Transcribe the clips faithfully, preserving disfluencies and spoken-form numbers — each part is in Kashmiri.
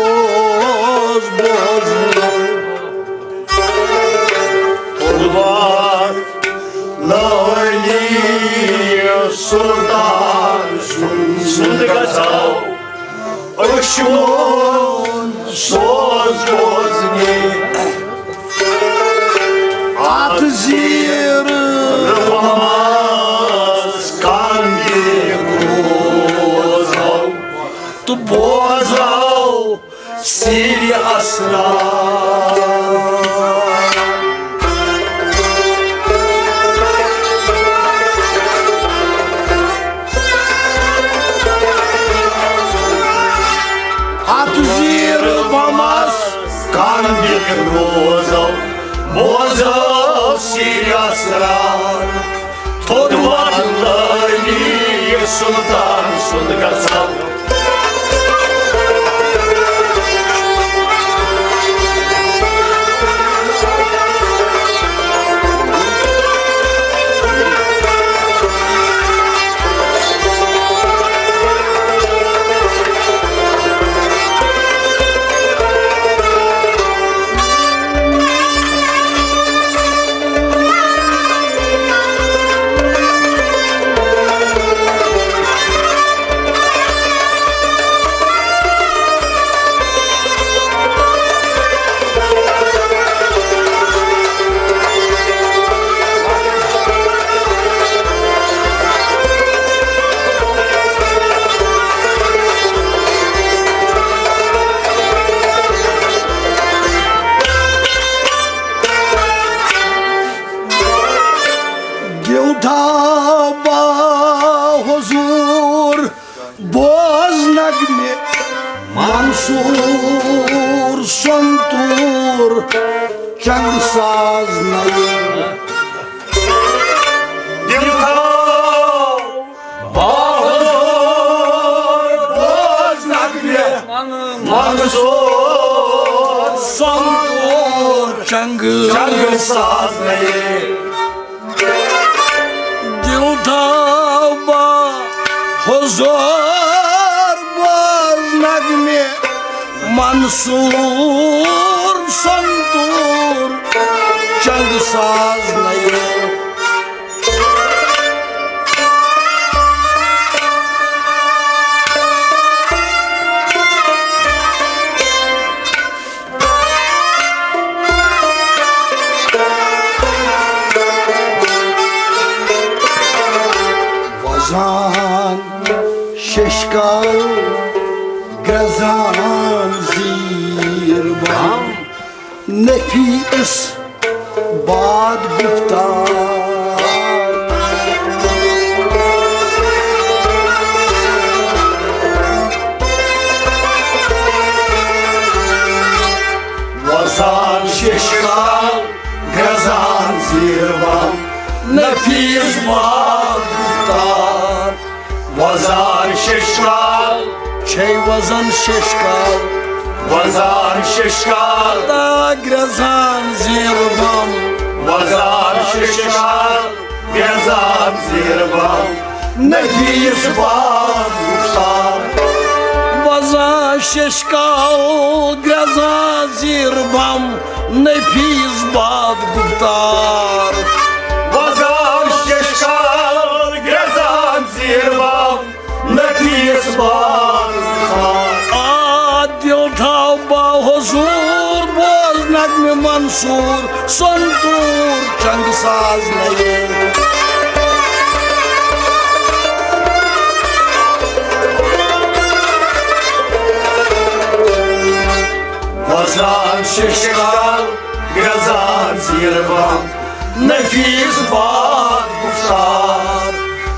اوس بوزنہٕ۔ تُلوار لٲلی سُلطان سُنٛد، سُنٛد گژھو أچھوُن سوز بوزنہِ۔ اتھ زیٖر رُمس کندِ روزو تہٕ بوزو سِرِ اسرار۔ اتھ زیٖر بمس کندِ روزو، بوزو سِرِ اسرار۔ تھوٚد وۄتھ لٲلی سُلطان سُنٛد گژھو۔ دِل تھاو با حضور، بوز نغمہِ منصور سنتور، چنگ ساز نَیہِ۔ دِل تھاو با حضور، بوز نغمہِ منصور سنتور، چنگ، چنگ ساز نَیہِ۔ دِل تھاو با حضور، بوز نغمہِ منصور سنتور، چنگ ساز نَیہِ۔ وزان ششکال گرزان زیر بام، نفیس باد گفتار۔ وزان ششکال گرزان زیر بام، نفیس باد گفتار۔ وزان ششکال، چھے وزان ششکال۔ وزان ششکال، تا گرزان زیر بام۔ وزان ششکال، گرزان زیر بام، نفیس باد گفتار۔ وزان ششکال، گرزان زیر بام، نفیس باد گفتار۔ وزان ششکال، گرزان زیر بام، نفیس باد گفتار۔ آ دِل تھاو با حضور، بوز نغمہِ منصور سنتور، چنگ ساز نَیہِ۔ وزان ششکال، گرزان زیر بام، نفیس باد گفتار۔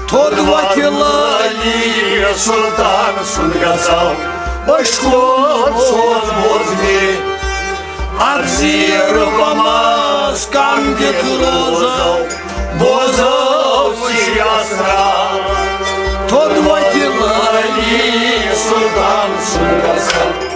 تھوٚد وۄتھِ لٲلی سلطان سُنٛد گژھو، أچھ کھول سوز بوزنہِ۔ اتھ زیر بمس کم دِتھ روزو، بوزو سِرِ اسرار۔ تھوٚد وۄتھِ لٲلی سلطان سُنٛد گژھو۔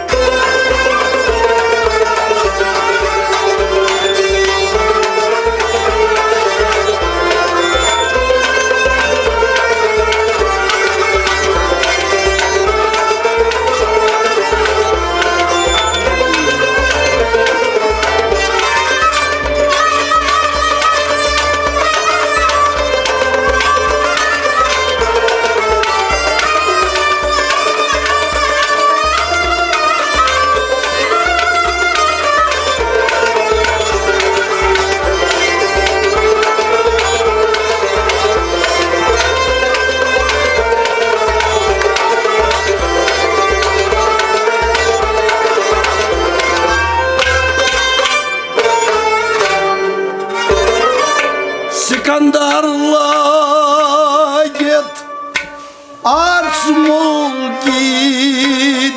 مُلکی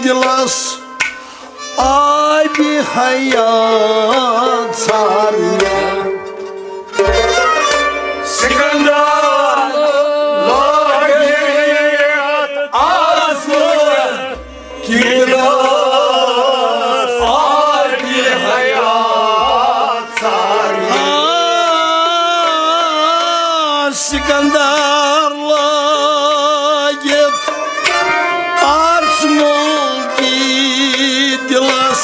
دِلس آبِ حیات ژھارنہِ۔ سکندر لٲگِتھ آز مُلکی دِلس آبِ حیات ژھارنہِ۔ آ، سکندر لٲگِتھ آز مُلکی دِلس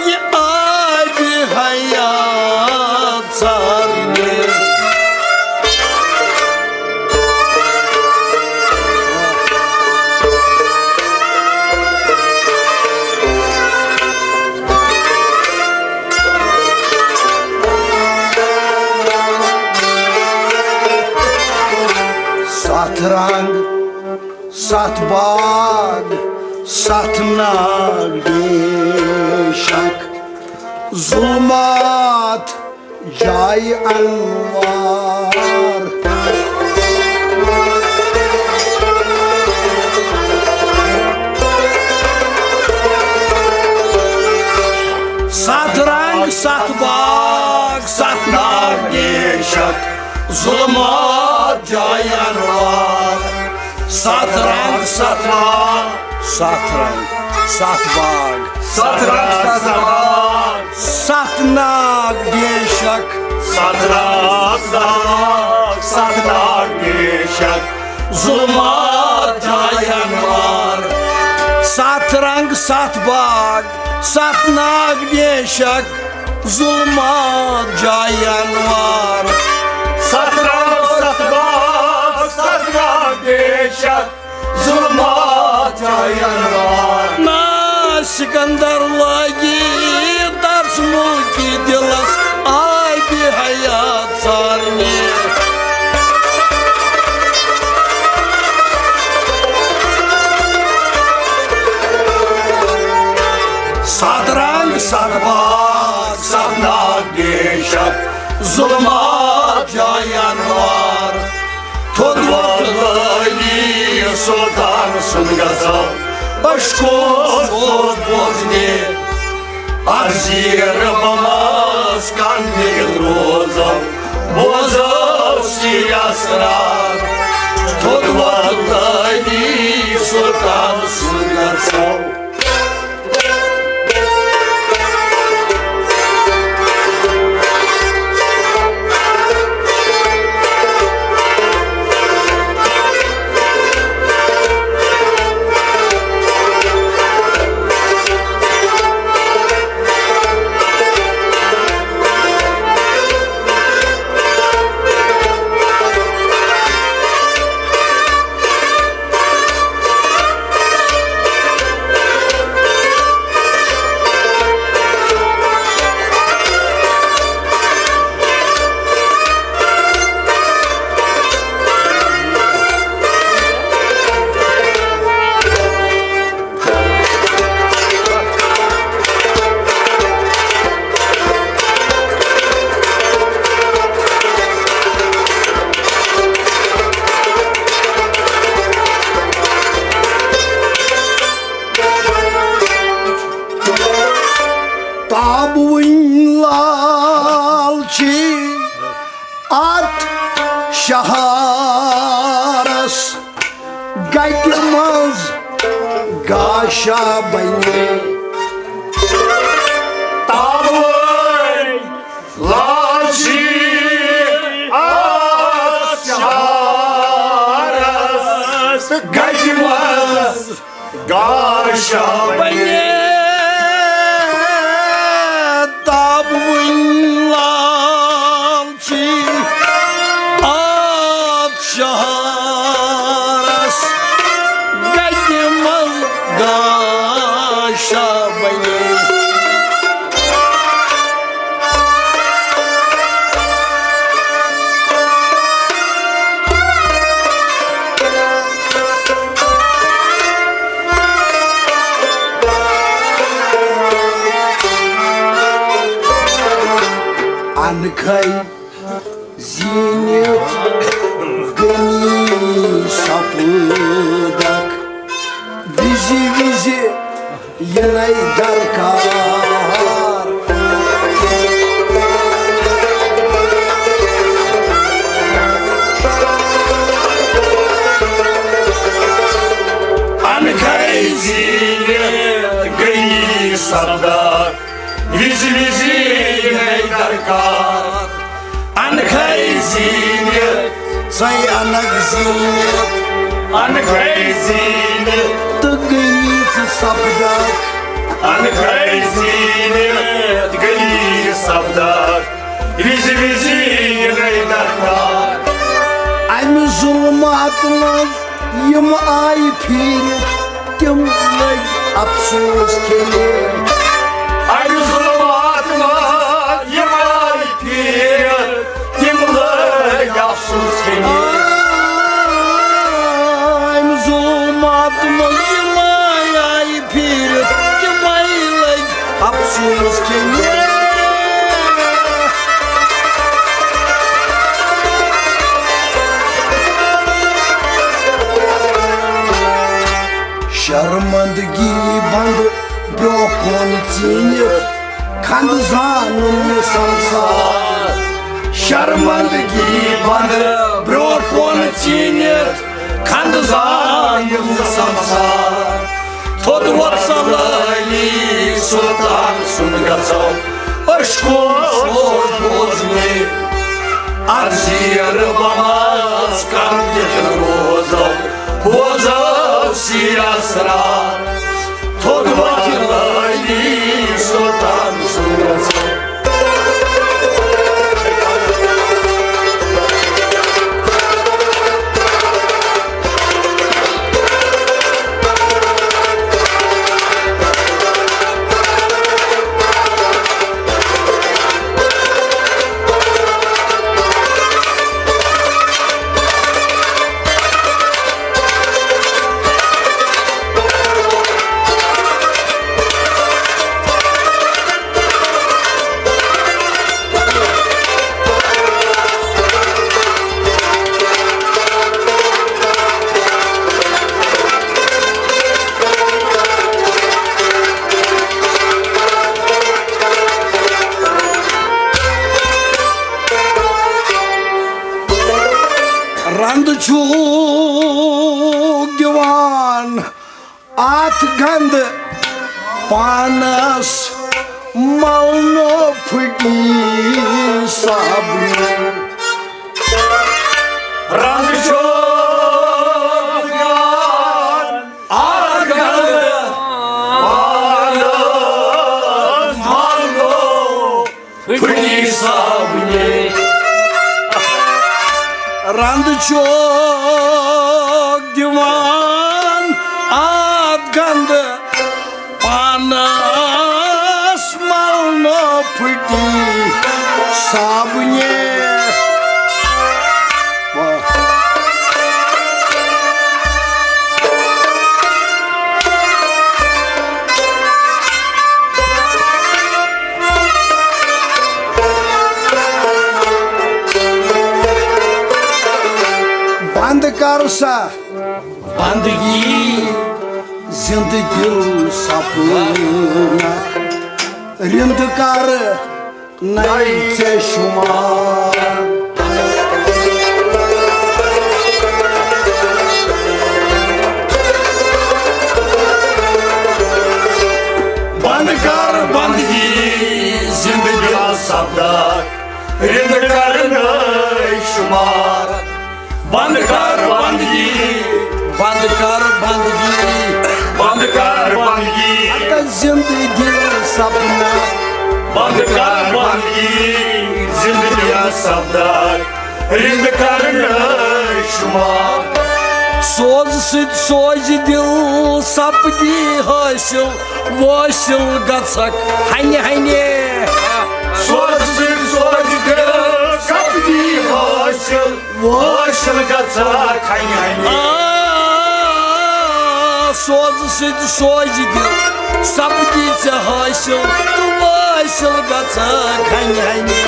یہِ آبِ حیات ژھارنہِ۔ ستھ رنگ، ستھ باغ، ستھ ناگ، بے شک ظلمات جایہِ انوار۔ ستھ رنگ، ستھ باغ، ستھ ناگ، بے شک ظلمات جایہِ انوار۔ ستھ رنگ، ستھ باغ، ستھ رنگ، ستھ باغ، ستھ رنگ، ستھ باغ، ستھ ناگ، بے شک ستھ رنگ، ستھ باغ، ستھ ناگ، بے شک ظلمات جایہِ انوار۔ ستھ رنگ، ستھ باغ، ستھ ناگ، بے شک ظلمات جایہِ انوار۔ ستھ رنگ، ستھ باغ، ستھ ناگ، بے شک ظلمات جایہِ انوار۔ نا سکندر لٲگِتھ آز مُلکی دِلس آبِ حیات ژھارنہِ۔ ستھ رنگ، ستھ باغ، ستھ ناگ، بے شک ظلمات جایہِ انوار۔ تھوٚد وۄتھ علی سلطان سُنٛد گژھو عشقو سوز بوزنہِ۔ اتھ زیٖر بمس کنہِ روزو بوزو سی اسرار۔ تھوٚد وۄتھ علی سلطان سُنٛد گژھو۔ تابوٕنۍ لال چھِ اتھ شہارس گتہِ منٛز گاشا بنہِ۔ تابوٕنۍ لال چھِ اتھ شہارس گتہِ منٛز گاشا بنہِ۔ تابوٕنۍ لال چھِ اتھ شہارس گتہِ منٛز گاشا بنہِ۔ انکھے زیٖنِتھ غنی سپوٗدک۔ وِزِ وِزِ یِنَے درکار۔ انکھے زیٖنِتھ گٔیی سبدار، وِزِ وِزِ یِنَے درکار۔ انکھے زیٖنِتھ، سۄے انکھ زیٖنِتھ، انکھے زیٖنِتھ۔ تہٕ گٔیی ژٕ سبدار۔ انکھے زیٖنِتھ گٔیی سبدار، وِزِ وِزِ یِنَے درکار۔ امہِ ظُلمات منٛز یِم آیہِ پھیٖرِتھ، تِم لٔگۍ افسوس کھیٚنہِ۔ امہِ ظُلمات منٛز یِم آیہِ پھیٖرِتھ، تِم لٔگۍ افسوس کھیٚنہِ۔ امہِ ظُلمات منٛز یِم آیہِ پھیٖرِتھ، تِمے لٔگۍ افسوس کھیٚنہِ۔ شرمندگی بند برونٛہہ کُن ژیٖنِتھ، کھنٛدٕ زانُن نہٕ سنسار۔ شرمندگی بند برونٛہہ کُن ژیٖنِتھ، کھنٛدٕ زانُن نہٕ سنسار۔ تھوٚد وۄتھ سلٲمی سلطان سُنٛد گژھو، أچھ کُن سوز بوزنہِ۔ اتھ زیر بمس کم دِتھ روزو، بوزو سیرِ اسرار۔ تھوٚد وۄتھ سلٲمی سلطان سُنٛد گژھو۔ رنٛد چھُکھ دِوان اتھ گنٛدٕ پانس ملنہٕ پھٕٹی صابنہِ۔ رنٛگ چھُ یار اتھ گنٛدٕ پانس ملنہٕ پھٕٹی صابنہِ۔ رنٛد چھُکھ دِوان اتھ گنٛدٕ پانس ملنہٕ پھٕٹی صابنہِ۔ واہ۔ بنٛد کر سا بندگی، زندٕ دِل سپنا، رِند کر نَے ژےٚ شُمار۔ بند کر بندگی، زندٕ دِل سپنا، رِند کر نَے شُمار۔ بند کر بندگی، بند کر بندگی، بند کر بندگی۔ اَتھ زندگی سپنا۔ بند کر بندگی، زندگی سپنا۔ رِند کر نَے شُمار۔ سوز سۭتۍ سوزِ دِل سپدی حٲصِل، وٲصِل گژھکھ ہنہِ ہنہِ۔ سوز سۭتۍ سوزِ دِل سپدی حٲصِل، وٲصِل گژھکھ ہنہِ ہنہِ۔ آ، سوز سۭتۍ سوزِ دِل سپدی ژےٚ حٲصِل، تہٕ وٲصِل گژھکھ ہنہِ ہنہِ۔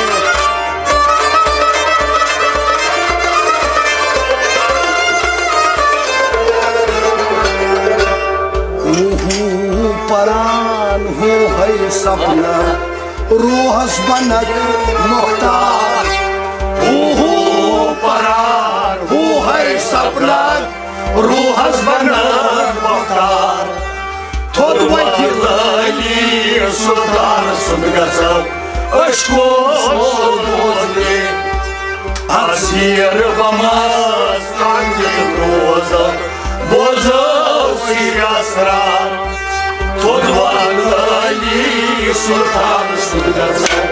ہے سپنک روحس بنک مختار۔ ہو ہو پرار، ہو ہے سپنک روحس بنک مختار۔ تھوٚد وتہِ لٲلی سُلطان سُنٛد گژھو، أچھ کول سوز بوزنہِ۔ اَتھ زیٖر بمس کانٛگرِ روزو، بوزو سیٖر اسرار۔ تھوٚد وتہِ لٲلی سُلطان سُنٛد گژھو۔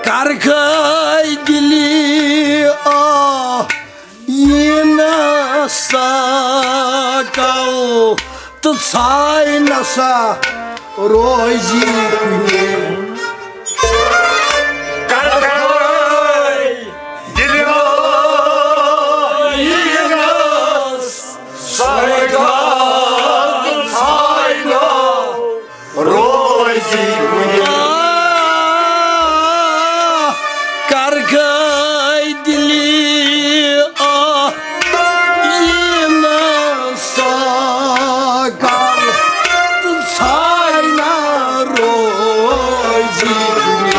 کرکھے دِلی آ یی نہ سا کل تہٕ ژھاے نہ سا روزی کُنہِ۔ کرکھے دِلی آ یی نہ سا کل تہٕ ژھاے نہ روزی کُنہِ۔ آ، کرکھے دِلی آ یی نہ سا کل تہٕ ژھاے نہ روزی کُنہِ۔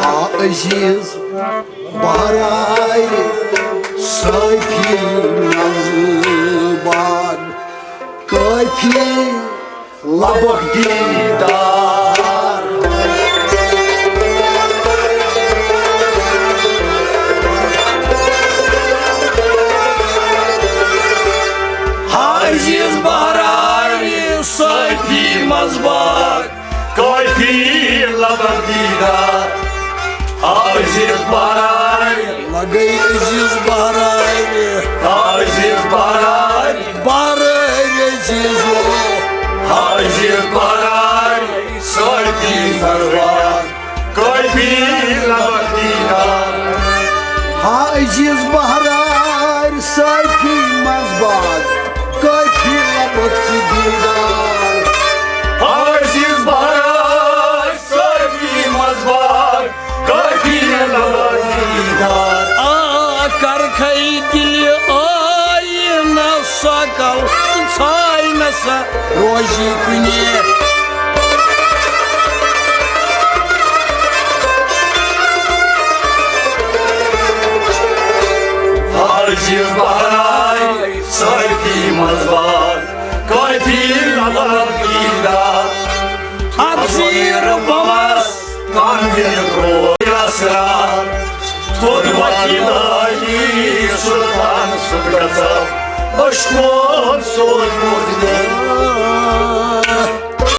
ہا عزیز بہرارِ صافی منٛز باغ کٲفی لبک دیدار۔ ہا عزیز بہرارِ صافی منٛز باغ کٲفی لبک دیدار۔ ہا عزیز بہرارِ۔ لگے عزیز بہرارِ۔ ہا عزیز بہرارِ۔ بہرارِ عزیزو۔ ہا عزیز بہرارِ۔ صافی منٛز باغ کٲفی لبک دیدار۔ ہا عزیز بہرارِ صافی منٛز باغ کٲفی لبک ژٕ دیدار۔ ہا عزیز بہرارِ صافی منٛز باغ کٲفی لبک دیدار۔ آ کرکھے دِلی آ یی نہ سا کل تہٕ ژھاے نہ سا روزی کُنہِ۔ ہا عزیز بہرارِ صافی منٛز باغ کٲفی لبک دیدار۔ اَتھ زیٖر بمس کانٛگرِ روز اسرار۔ تھوٚد وتہِ لٲلی سُلطان سُنٛد گژھو، أچھ کول سوز